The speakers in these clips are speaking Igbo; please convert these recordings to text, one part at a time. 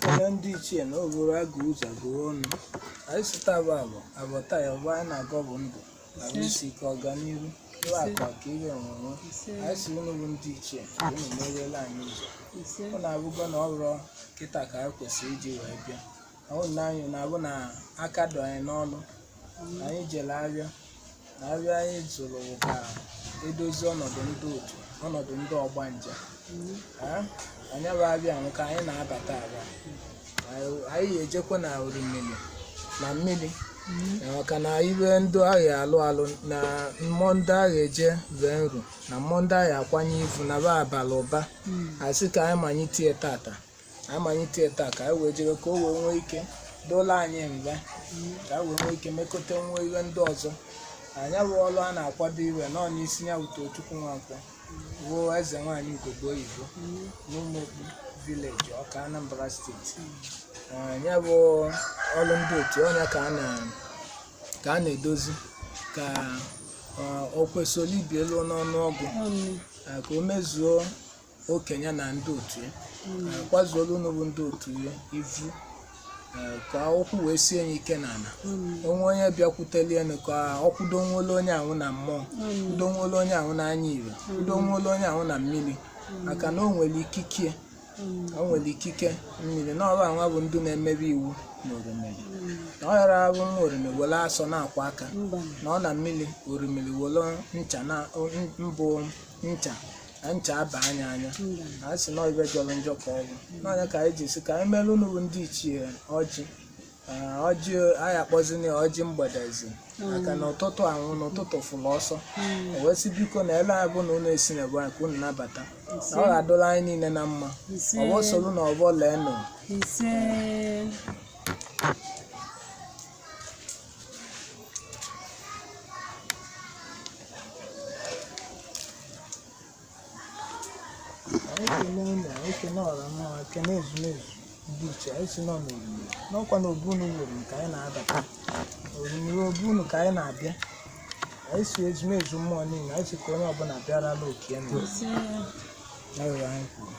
Ekele ndị ichie na oburu agụ ụzọ gụọ ọnụ. Anyị site abụ abụ abụ taa ya bụ anyị na-agọ bụ ndụ arụ isi ike, ọganihu, iwe akụ akụ, ihe onwunwe. Anyị si unu bụ ndị ichie ka unu meriela anyị ụzọ. Unu abụgo na ọ bụrụ kịta ka anyị kwesịrị iji wee bịa ahụ na anyị na-abụ na aka dụ anyị n'ọnụ. Anyị jere arịa na arịa anyị zụrụ bụ ka edozi ọnọdụ ndị otu, ọnọdụ ndị ọgbanje. Anyị bụ abịa ahụ ka anyị na-abata aba. Anyị ejekwa na orimiri na mmiri, maka na ibe ndị agha alụ alụ na mmụọ ndị agha eje vee nru na mmụọ ndị agha akwanye ivu na ba abalị ụba. Asị ka anyị manyite tata, anyị manyite taa ka anyị wee jebe ka o wee nwee ike dola anyị mbe, ka anyị wee nwee ike mekọta nwe ihe ndị ọzọ. Anyị bụ ọlụ a na-akwado iwe nọ n'isi ya bụ Tochukwu Nwankwọ bụ eze nwaanyị Ugogbe Oyibo n'Ụmụokpu village, Ọka, Anambra Steeti. Ya bụ ọlụ ndị otu ọnya ka a na-edozi ka o kwesịrị ibi elu n'ọnụọgụ, ka o mezuo okenye na ndị otu ya, kwazuolu unu bụ ndị otu ya ivu, ka okwu wee sie ya ike n'ala. Onwe onye bịakwutelienu ka ọ kwudo nwelu onye ahụ na mmụọ, kwudo nwelu onye ahụ n'anya ire, kwudo nwelu onye ahụ na mmiri, maka na o nwere ikike, o nwere ikike mmiri na ọrụ anwa bụ ndị na-emebe iwu na orimiri, na ọ ghara abụ nwa orimiri were asọ na-akwa aka na ọ na mmiri orimiri were ncha na mbụ ncha na ncha aba anya anya. A sị na ibe jọrọ njọ ka ọ bụ n'anya ka anyị ji sị ka anyị mere unu bụ ndị ichie ọjị. Ọjị anyị akpọzina ya ọjị mgbedezi, maka na ụtụtụ anwụ na ụtụtụ fụrụ ọsọ. O wee sị biko na ele anyị bụ na unu esi na ebe anyị ka unu nabata na ọ ga-adụla anyị niile na mma. Ọgbọ solu na ọgbọ lee nụ. Anyị ekele unu, anyị ekele ọra mmụọ, ekele ezumezu ndị iche. Anyị si nọ n'orimiri n'ọkwa na obu unu nwere nke anyị na-abata orimiri obu unu ka anyị na-abịa. Anyị si ezumezu mmụọ niile, anyị si ka onye ọbụla bịarala okie nụ. Ya were anyị kwuru.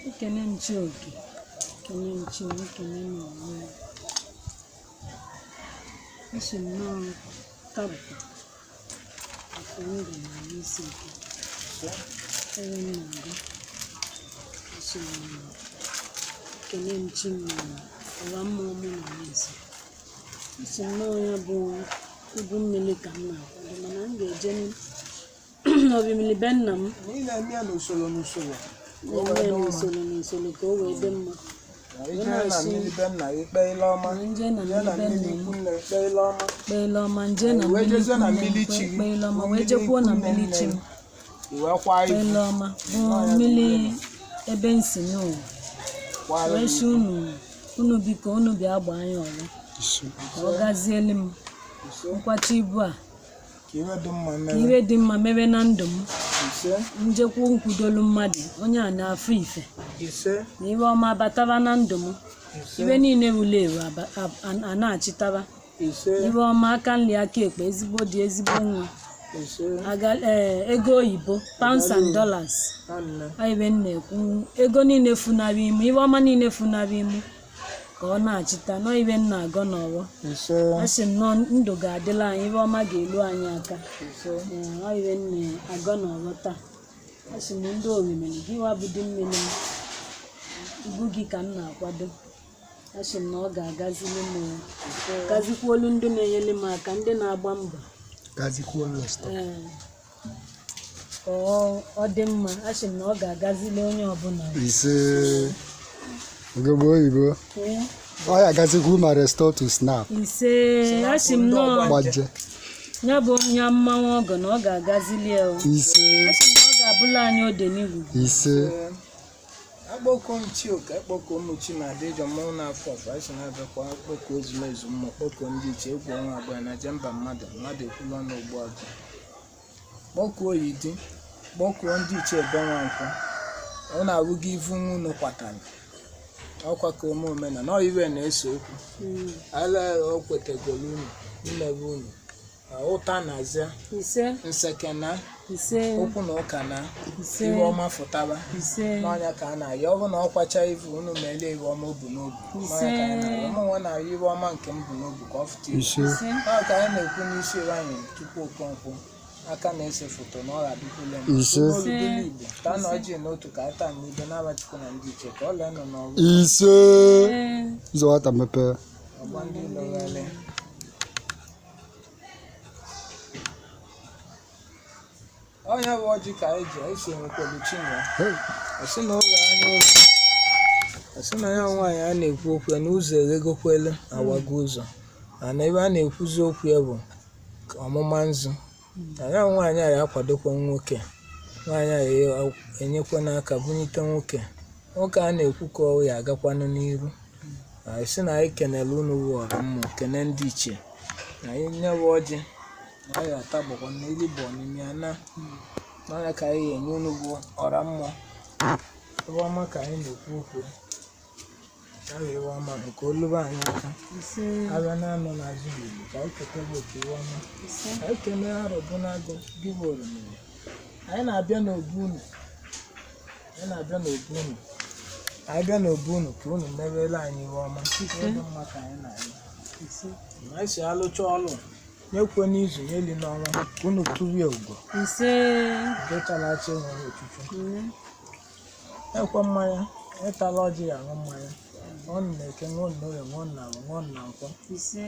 Ekene m chi oke, ekene m chi m, ekene m onwe m. Esi m nnọọ tabụ afọ ndụ na isi ike ebe m na-aga. Esi m ekene m chi m na ụwa mmụọ mụ na ya esi. Esi m nnọọ ya bụ ibu mmiri ka m na-akwado, mana m ga-eje n'obimili be nna m. Ị na-eme ya n'usoro n'usoro. Na-eme ya n'usoro n'usoro ka o wee dị mma. Ije na mmiri be nna gị kpee ile ọma. Nje na jee na mmiri be mmiri nna m ikwu nne kpee ile ọma. Kpee ile ọma, nje na Wee mmiri jezie na ikwu nne mmiri m chi gị, kpee ile ọma, bụ wee mmiri jekwuo na ikwu nne mmiri nne chi m gị. I wee kwaa kpee ivu ile ọma, bụ mmiri ebe nsi n'ụwa kwara wee gị. sị unu, unu biko, unu bịa gbaa anya ọzọ ka ọ gazielu m Ise. nkwacha ibu a, ka iwe dị mma ka mere. iwe dị mma mere na ndụ m. Ise. Njekwu nkwudolu mmadụ onye a na-afụ ife Ise. na iwe ọma abataba na ndụ m. Ise. Iwe niile wuru ewu a na-achịtaba. Ise. Iwe ọma, aka nri aka ekpe, ezigbo dị, ezigbo nwa. Ise. Aga ee, ego oyibo, pounds and dollars. Nwanne. Ibe m na-ekwu, ego niile funara imu, iwe ọma niile funara imu ka ọ na-achịta nọ ibe m na-agọ n'ọwọ. Ise. Asị m nọ ndụ ga-adịla anyị, iwe ọma ga-elu anyị aka. Ise. Ee, ọ ibe m na-agọ n'ọwọ taa. Asị m ndị orimiri gị wa bụ di mmiri m, ibu gị ka m na-akwado. Asị m na ọ ga-agazili m o. Gazikwuolu ndị na-enyere m aka, ndị na-agba mbọ. Gazikwuo stop. Ee, ka ọ dị mma. Asị m na ọ ga-agazili onye ọbụla. Ise. Ugogbe oyibo. Ee. Ọ ya gazikwu ma restore to snap. Ise. Asị m nọọ Gbaje. ya bụ ya mmanwụ ọgọ na ọ ga-agazili ya o. Ise. Asị m na ọ ga-abụla anyị ode n'igwugwu. Ise. Akpọkuo m chi oke, akpọkuo m chi na adịjọ mmọnwụ na-afọ ọfọ. Anyị si na-abịakwa akpọkuo ezumezu mmụọ, kpọkuo ndị iche egwu ọnwa abụọ na je mba mmadụ mmadụ ekwula ọnụ ogbu agụ, kpọkuo oyidi, kpọkuo ndị iche ebe nwankwọ. Ọ na-abụghị ivu nwa unu kwatara. Ọkwa ka ome omenala ọ iwe na-ese okwu. Ala o kwetegolu unu mmebe unu ụta na-azịa Ise. nseke na Ise. okwu na ụka na Ise. iwe ọma fụtaba Ise. n'ọnya ka a na-ayọ. Ọ bụ na ọkwacha ivu unu melie iwe ọma o bu n'obu n'ọnya ka anyị na-ayọ. Mụ nwa na-ayọ iwe ọma nke m bu n'obu ka ọ fụta ibu. Ise. Ise. Ọ ka anyị na-ekwu n'isi iwe anyị tupu Okonkwo aka na-ese foto na ọ ga-adịkwule m. Ise. Olubili Igbo taa na ọjị n'otu ka anyị taa n'ibe n'aba Chukwu na ndị iche ka ọ lee nọ n'ọrụ. Ise. Ụzọ nwata mepee. Ọgba ndị lọghale ọnya bụ ọjị ka anyị ji esi enwekwelu chinwe. Hey. Ọsị na oge anya ụzọ, ọsị na ya nwaanyị a na-ekwu okwu ya na ụzọ eghegokwelu awago ụzọ, mana ebe a na-ekwuzi okwu ya bụ ka ọmụma nzu na ya nwaanyị a ya akwadokwa nwoke, nwaanyị a ya enyekwa n'aka bunyite nwoke, nwoke a na-ekwu ka ọ ya agakwanụ n'iru. Anyị sị na anyị kenele unu bụ ọra mmụọ, kene ndị ichie na anyị nyewe ọjị na anyị atagbakwa na eligbo n'ime ya na n'ọnya ka anyị enye unu bụ ọra mmụọ ebe ọma ka anyị na-ekwu okwu ya bụ iwe ọma nke olube anyị aka. Ise. Abịa na-anọ n'azụ n'Igbo ka anyị ketebe oke iwe ọma. Ise. Anyị kene arọbụ n'agụ gị bụ oromiri. Anyị na-abịa n'obu unu, anyị na-abịa n'obu unu, anyị bịa n'obu unu ka unu mewere anyị iwe ọma, ihe dị mma ka anyị na-arịọ. Ise. Ma anyị si alụcha ọlụ nyekwe n'izu nyeli n'ọnwa ka unu tụrie ugo. Ise. Nke chara acha enwere ochuchu. Nne. Ekwe mmanya ịtala ọjị ya aṅụ mmanya ṅụọ na eke, ṅụọ na orie, ṅụọ na awọ, ṅụọ na nkwọ. Ise.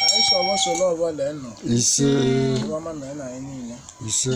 Anyị sọrọ soro ọbụla nọ. Ise. Iwe ọma mere na anyị niile. Ise.